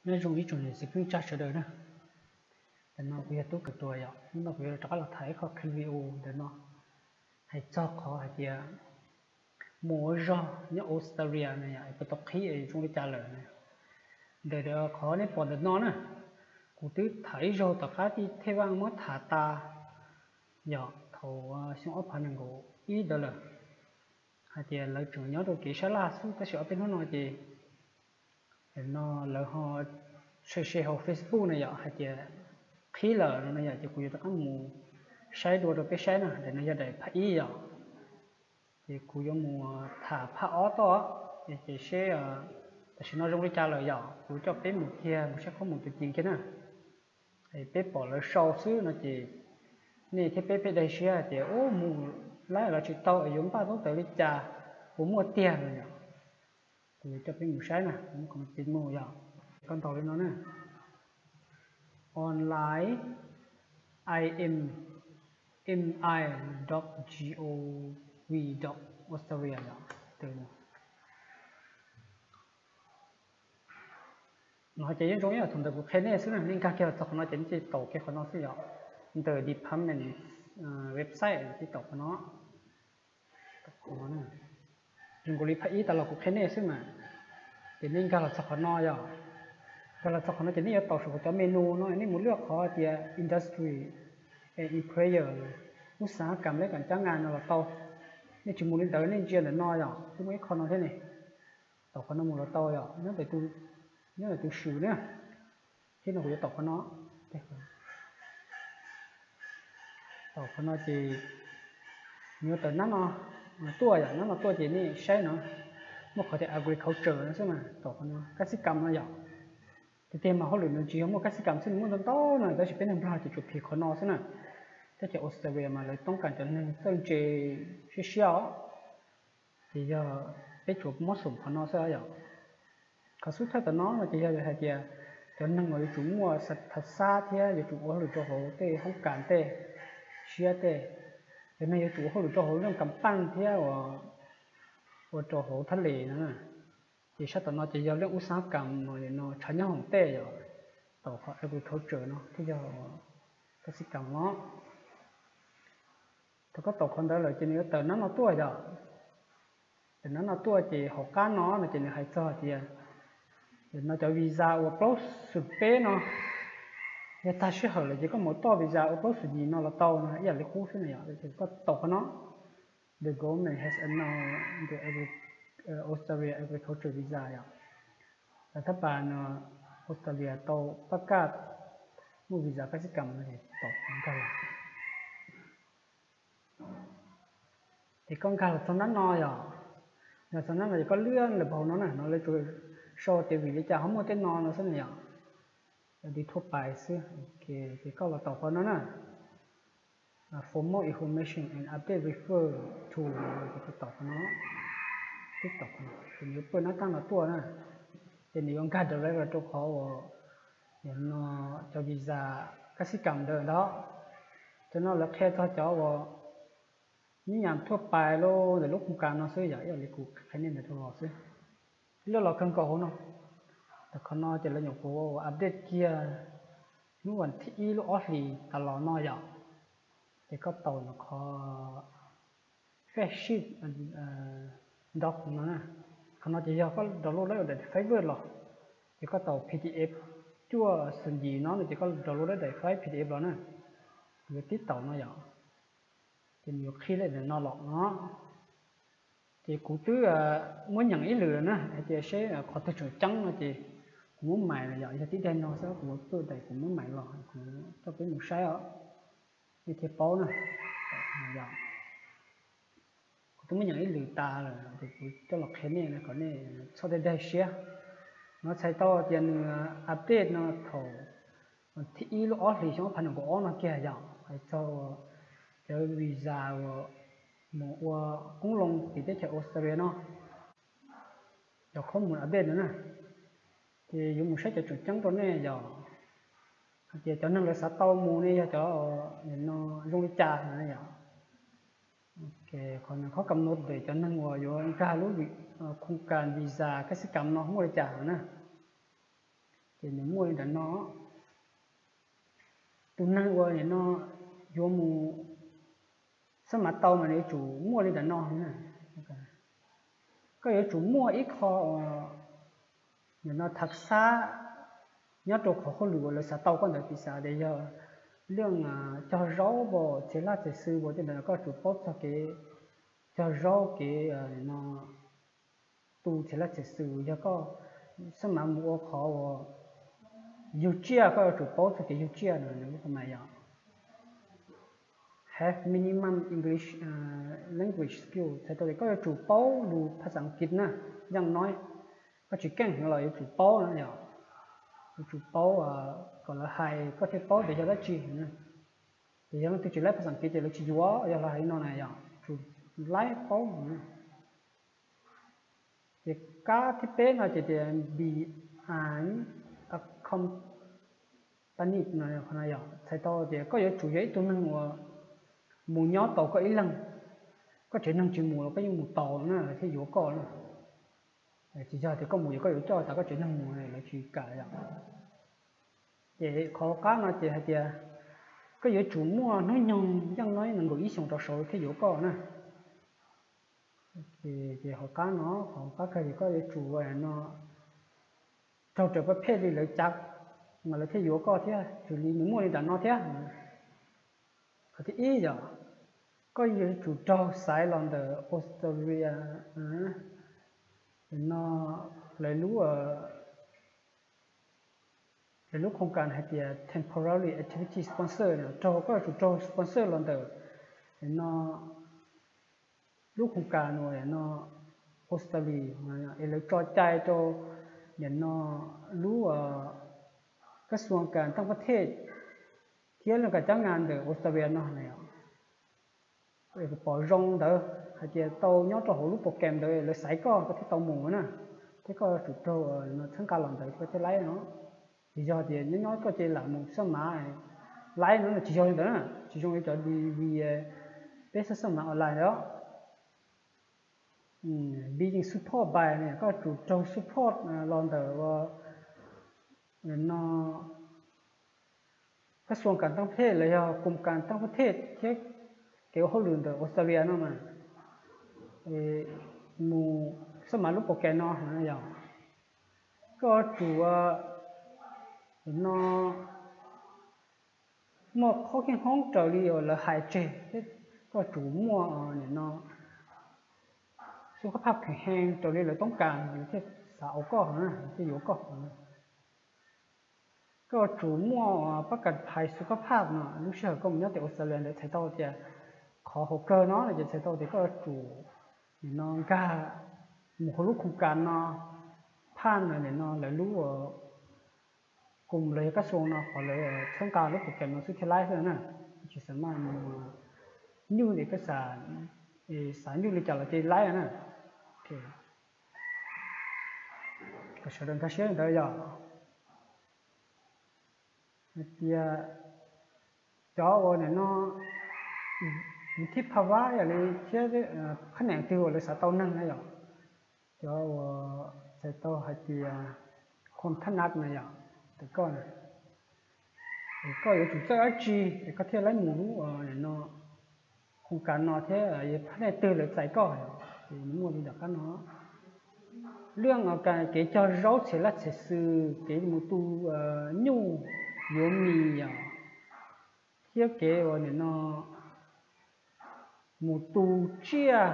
Nyob zoo ib tsoom niam txiv phooj ywg sawv daws na. Ntawm no kuv yog Tub Kawm Tuam yom, hnub no kuv yuav rov qab los tham ib qho clip video ntawm no, hais txog qhov hais tias mus ua zog nyob Australia na yom, puas tau qhib zoo li cas lawm na. Ntawm qhov nej pom ntawm no na, kuv twb tham ib zaug tom qab thiaj vaj muab tham tas yom, thaum xyoo ob phav nees nkaum ib ntawd lawm, hais tias lawv tseem nyob rau kev sab laj xwb, tab sis ob peb hnub no ces no lawv ho share share hauv Facebook na yom, hais tias qhib lawm no na yom, ces kuv yuav rov qab mus saib dua rau peb saib na. Daim no yog daim phab ib yom, ces kuv yuav mus tham phab ob tod, ces seb tam sim no zoo li cas lawm yom, kuv coj peb mus kiag mus saib qhov mus tus ci kiag na. Peb pom lawv sau xwb no ces nej thiab peb peb daig siab hais tias ub mus laib los tsis tau es yuav npaj toob tawv li cas, puas muaj tiag no yom. Kuv yuav coj peb mus saib na, kuv muab qhov no pib mus yom. Koj ntaus li no na, online I M M I dot G O V dot Australia yom. No ces yeej zoo ib yam thaum ntawd kuv qhia nej xwb na, nej nkag kiag los txog qhov no ces nej cia li taus kiag qhov no xwb yom. Ntawm department website cia li taus qhov no. Zoo nkaus li phab ib tas los kuv qhia nej xwb mas. Ces nej nkag los txog qhov no yom. Nkag los txog qhov no ces nej yuav taus saum cov menu no, nej mus lwaj qhov tias industry, employer, ub xav kam leb kam cab nga no los tau. Nej tsis mus li ntawd nej ntsia ntawm no yom, twb muaj ib qho no thiab ne. Taus qhov no mus los tau yom, nyob ntawm tus swm na. Thiab no kuv yuav taus qhov no. Taus qhov no ces nws yuav tawm nab no tuaj yom, nab no tuaj ces nej saib no, muaj qhov tias agriculture no xwb mas, taus qhov no kab xib kam no yom. Tiag tiag mas hauj lwm nws tsis yog muaj kab xib kam xwb, nws muaj ntau ntau no, tab sis peb neeg Nplog ces tsuas phim qhov no xwb na. Teb chaws Australia mas lawv toob kas cov neeg txawj ntse siab siab os. Ces yog peb tsuas muab xoom qhov no xwb yom. Qhov xub thawj tom no no ces yog hais tias cov neeg uas yuav tsum muaj tha xab thiab yuav tsum ua hauj lwm rau hauv tej hoob kas tej siab tej, cov neeg yuav tsum ua hauj lwm rau hauv leej kam paj thiab ua rau hauv thaj les no. Ces sab tom no ces yog leej ub xab kam no tshav nyob hoom tej yom, taus qhov agriculture no thiab yog kab xib kam no. Thaum koj taus qhov ntawd lawm ces nws yuav tawm nab no tuaj yom. Tawm nab no tuaj ces hauv qab no no ces nws hais txog tias no cov visa uas plaub xuj peb no, yog tag sij hawm lawm ces koj mus toj visa uas plaub xuj yim no los tau no ib yam li qub xwb na yom. Koj taus qhov no, the government has announced the Australia agriculture visa yom. Lawv thab pas no Australia tau pab kaj muaj visa kab xib kam no ces taus nkag los. Ces koj nkag los txog nab no yom, nkag txog nab no ces koj lwaj lawm hauv no na, no lawv tsuas sau tias vim li cas ho muaj tej no no xwb na yom. Li thuaj pais xwb. Ces koj los taus qhov no na, for more information and update refer to, ces koj taus qhov no, twb taus qhov no ces nws yuav pawj nab taj no tuaj na. Ces nws yuav nkag direct los rau qhov uas no cov visa kab xib kam ntawd ntag. Cov no lawv qhia txog cov uas nib nyam thuaj pais los ntawm lub khoos kas no xwb yom, ib yam li kuv qhia nej ntawd rau los xwb. Ib lub los kawg nkaus hauv no, tam qhov no ces lawv nyuam qhuav ua update kiag hnub vas thib ib lub ob hlis tas los no yom. Ces koj taus no qhov fact sheet doc no na, qhov no ces yog koj download lawm daim Fiverr los, ces koj taus P D F cuaj xus yim no no ces koj download lawm daim file P D F los na, yuav tib taus no yom. Ces nws yuav qhib lawm ntawm no los no. Ces kuv twb muab nyeem ib lwm na hais tias seb qhov twg tseem ceeb no ces kuv muab mais los yom, yog tib daim no xwb kuv muab pwj daim kuv muab mais los kuv coj peb mus saib os, nej thiaj paub na. Kuv twb muab nyeem ib lwm tas lawm ces kuv coj los qhia nej kom nej txhob daig daig siab. No txhais tau tias nws update no thaum thib ib lub ob hlis xyoo ob phav nees nkaum ob no kiag yom, hais txog cov visa uas mus ua qoob loo tim teb chaws Australia no. Cov qhob mus update no na, ces yuav mus saib cov tseem ceeb rau nej yom. Hais tias cov neeg lawv xav tau mus ne yog cov no zoo li cas no yom. Qhov kam no ntawm cov neeg uas yuav nkag lub khoos kas visa kab xib kam no muaj li cas no na. Ces nws muaj li ntawm no, tus neeg uas nim no yuav mus xab mav tau mas nws yuav tsum muaj li ntawm no. Koj yuav tsum muaj ib qho nim no thav xab nyob rau qhov hauj lwm uas lawv xav tau koj ntawd, piv xam tias yog leej cog zaub as, txhia laj txhia xwm as, tej ntawd koj yuav tsum paub txog kev cog zaub, kev no tu txhia laj txhia xwm. Yog koj xab mav mus ua qhov uas yug tsiaj, koj yuav tsum paub txog kev yug tsiaj no, nws kuj mas yog have minimum English language skill, txhais tau tias koj yuav tsum paub lus phaj xaj Askiv na, yaj nob, koj tsis keej heev los yuav tsum paub na yom, yuav tsum paub kom lawv hais koj thiaj paub tias yog dab tsi. Ces yog leej twg tsis laib phaj xaj Askiv ces lawv tsis yuav, yog lawv hais li no na yom, tsum laib paub. Ces kab thib peb no ces tias be an accompanied no, qhov no yog txhais tau tias koj yuav tsum yog ib tug neeg uas mus nyob tau koj ib leeg, koj tsev neeg tsis mus los koj yeej mus tau na, lawv thiaj yuav koj na. Tsis yog tias koj mus ces koj yuav coj tas koj tsev neeg mus, lawv tsis kam yom. Ces qhov qab no ces hais tias koj yuav tsum muaj hnub nyoog yaj nob nees nkaum ib xyoos rov saud thiaj yuav koj na. Ces hauv qab no, qhov qab kawg ces koj yuav tsum no raug raws pab phej li lawv cav mas lawv thiaj yuav koj thiab, xws li nws muaj li ntawm no thiab. Qhov thib ib yog koj yuav tsum raug xaiv los ntawm Australia, no lawv lub, lawv lub khoos kas hais tias temporary activity sponsor, raug, koj yuav tsum raug sponsor los ntawm no lub khoos kas no, no Australia, es lawv tso cai rau nim no lub kas xuas kas teej pab thej thiab lub kas cab nga ntawm Australia no na. Pom zoo ntawd hais tias tau nyob rau hauv lub program ntawd lawv xaiv koj, koj thiaj tau mus na, thiab koj yuav tsum raug txhawb nqa los ntawd koj thiaj laib no. Tsis yog tias nyob nyob koj ces lam mus xab mav laib no, tsis yog li ntawd na, tsis zoo li cov li peb xab xab mav online os. Being supported by, koj yuav tsum raug support los ntawm no kas xuas kas teej pab thej los yog khoos kas teej pab thej thiab kev ua hauj lwm ntawm Australia no mas mus xab mav lub program no yog koj yuav tsum no muaj qhov kev hoob raws li uas lawv hais tseg thiab koj yuav tsum muaj nim no xu khab phaj khwm hees raws li lawv toob kas, lawv thiaj xav ua koj, thiaj yuav koj. Koj yuav tsum muaj pab kas phais xu khab phaj no, lub sij hawm koj mus nyob tim Australia ntawd txhais tau tias qhov hauv kawg no ces txhais tau tias koj yuav tsum nim no nkag mus hauv lub khoos kas no, phaj no nim no lawv lub koos los yog kas xuas no qhov lawv txhawb nqa lub program no xwb thiaj laib xwb na. Tsis xav maj mus nyuj es koj xav nyuj li cas los ces laib na. Kom sawv daws nkag siab li ntawd yog hais tias cov uas nim no thib phaj vab yog li thiab qhab nees twg uas lawv xav tau neeg na yom, cov uas txhais tau hais tias khoos thab nab na yom, tus koj na, koj yuav tsum txawj dab tsi es koj thiaj laib mus lub no khoos kas no thiab yog phab nees twg lawv txais koj, ces nws muaj li tom qab no. Lub kev cog zaub txhia laj txhia xwm, kev mus tu nyuj yuav mis yom, thiab kev uas nim no mus tu tsiaj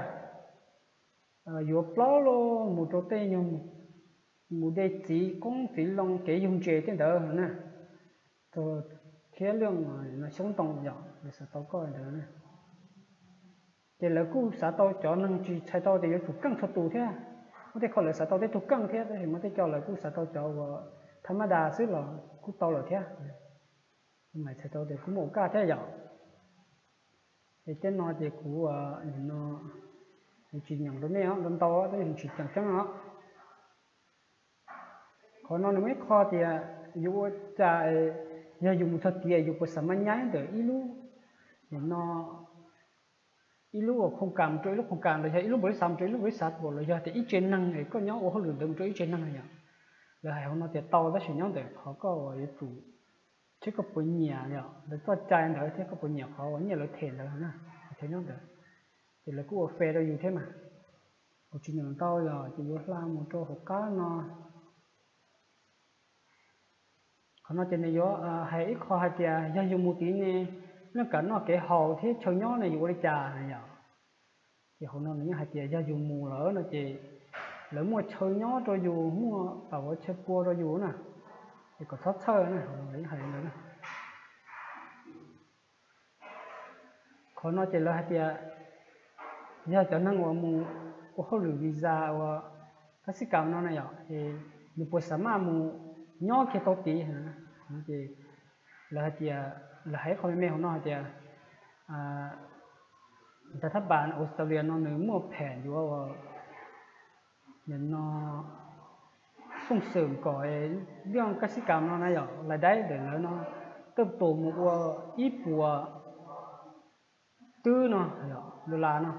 yuav plaub los mus rau tej nyuag mus de txiv qoob txiv loo kev yug ntses tej ntawd na, thiab lub xyoob ntoo yom, lawv xav tau koj ntawd. Ces lawv kuj xav tau cov neeg tsis txhais tau tias yuav tsum keej txhua tus thiab, muaj tej qho lawv xav tau tej tug keej thiab, tab sis muaj tej co lawv kuj xav tau cov uas thab mab das xwb los kuj tau lawm thiab. Kuv mam txhais tau tias kuv muaj ua kaj thiab yom. Es tej no ces kuv no tsis nyeem rau nej ntau ntau, tab sis tsis ceeb ceeb os. Qhov no nws muaj ib qho tias yus ua cas yog yus mus txog tias yus puas xav maj nyaib ntawm ib lub, nim no ib lub khoos kas mus rau ib lub khoos kas los yog ib lub npaum li xav mus rau ib lub npaum li xav, los yog tias ib tsev neeg es koj nyob ua hauj lwm ntawd mus rau ib tsev neeg yom. Lawv hais hauv no tias tau, tab sis nyob ntawm qhov koj uas yuav tsum, thiab koj puas nyiam yom, lawv txoj cai ntawd thiab koj puas nyiam qhov uas nyiaj lawv them ntawd na, chaw nyob ntawd. Ces lawv kuj ua fair rau yus thiab mas. Kuv tsis nyeem ntau yog ces yuav hla mus rau hauv qab no. Qhov no ces nws yuav hais ib qho hais tias yog yus mus tid ne, lub kev noj kev haus thiab chaw nyob ne yus ua li cas na yom. Ces hauv no nws yeej hais tias yog yus mus lawm no ces lawv muaj chaw nyob rau yus, muaj pam ua chaw pua rau yus na, ces kom txhob txhawj na, hais li ntawd. Qhov no ces lawv hais tias yog cov neeg uas mus ua hauj lwm visa uas kab xib kam no na yom, es nws puas xav maj mus nyob kiag tau tid. Ces lawv hais tias, lawv hais ib qho me me hauv no hais tias, nta thab pas Australia no nws muaj phem yuav ua, nim no xooj xwm kom lub kab xib kam no na yom, lais daib ntawm lawv no tej tus mus ua ib puas twb no, dollar no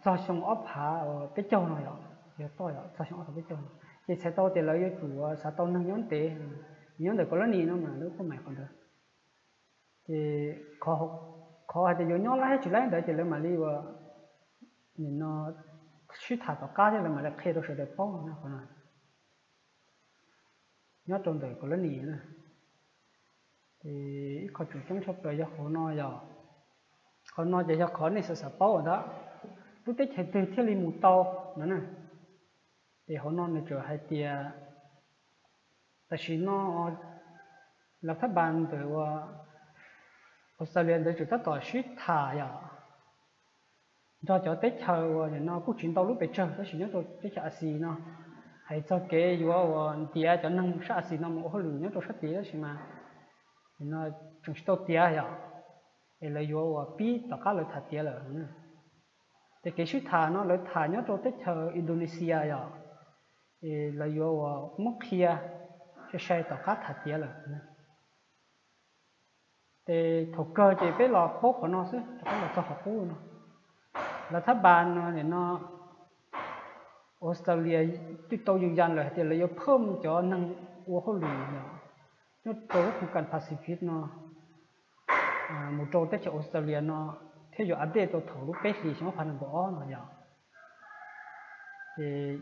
txog xyoo ob phav peb caug no yom, yog toj yom, txog xyoo ob phav peb caug no. Ces txhais tau tias lawv yuav tsum xav tau neeg nyob ntev, nyob ntawm colony no mas lawv kuj mais qhov ntawd. Ces qhov hais tias yuav nyob laib tsis laib ntawd ces lawv mam li ua, nim no sib tham tom qab thiab lawv mam li qhia rau sawv daws paub no. Nyob rau ntawm colony na, ces ib qho tseem ceeb tshaj plaws yog qhov no yom. Qhov no ces yog qhov nej xav xav paub ntag, lub teb chaws twg thiaj li mus tau no na. Ces hauv no nws tseem hais tias tam sim no lawv thab pas ntawm ua Australia ntawd tseem tab tom sib tham yom, nrog cov teb chaws uas nim no kuj tsis ntau lub pes tsawg tab sis nyob rau teb chaws Axias no, hais txog kev yuav uas ntiav cov neeg sab Axias no mus ua hauj lwm nyob rau sab tid tab sis mas nim no tseem tsis tau tiav yom, es lawv yuav uas pib tom qab lawv tham tiav lawm. Ces kev sib tham no lawv tham nyob rau teb chaws Indonesia yom, es lawv yuav uas muab qhia sai sai tom qab tham tiav lawm. Ces thaum kawg ces peb los paub qhov no xwb rov qab los txog qhov qub no. Lawv thab pas no nim no Australia twb tau yws yas lawm hais tias lawv yuav phaj cov neeg ua hauj lwm yom, nyob rau lub khung kas Pacific no mus rau teb chaws Australia no thiab yuav update rau thaum lub peb hlis xyoo ob phav nees nkaum ob no yom. Ces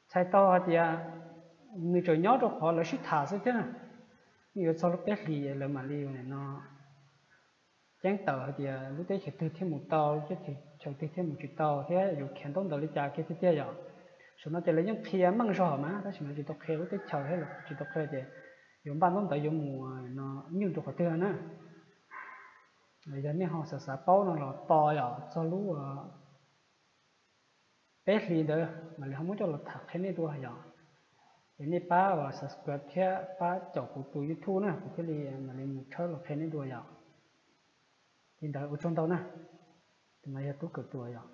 txhais tau hais tias nws tseem nyob rau qhov lawv sib tham xwb thiab na, yeej yuav txog lub peb hlis lawv mam li nim no ceeb tawm hais tias lub teb chaws twg thiaj mus tau, lub teb chaws twg thiaj mus tsis tau thiab yuav khiav ntaub ntawv li cas kiag tiag tiag yom. Saum no ces lawv yeej qhia meej zog mas tab sis mas tsis tau qhia lub teb chaws thiab los tsis tau qhia tias yuav npaj ntaub ntawv yuav mus no nyuj rau qhov twg na. Yog nej ho xav xav paub no los tos yom, txog lub peb hlis ntawd mam li ho muab coj los tham qhia nej dua yom. Es nej pab uas subscribe thiab pab caum kuv tus YouTube na, kuv thiaj li mam li mus tshawb los qhia nej dua yom. Li ntawd ua tsaug ntau na. Tus no yog Tub Kawm Tuam yom.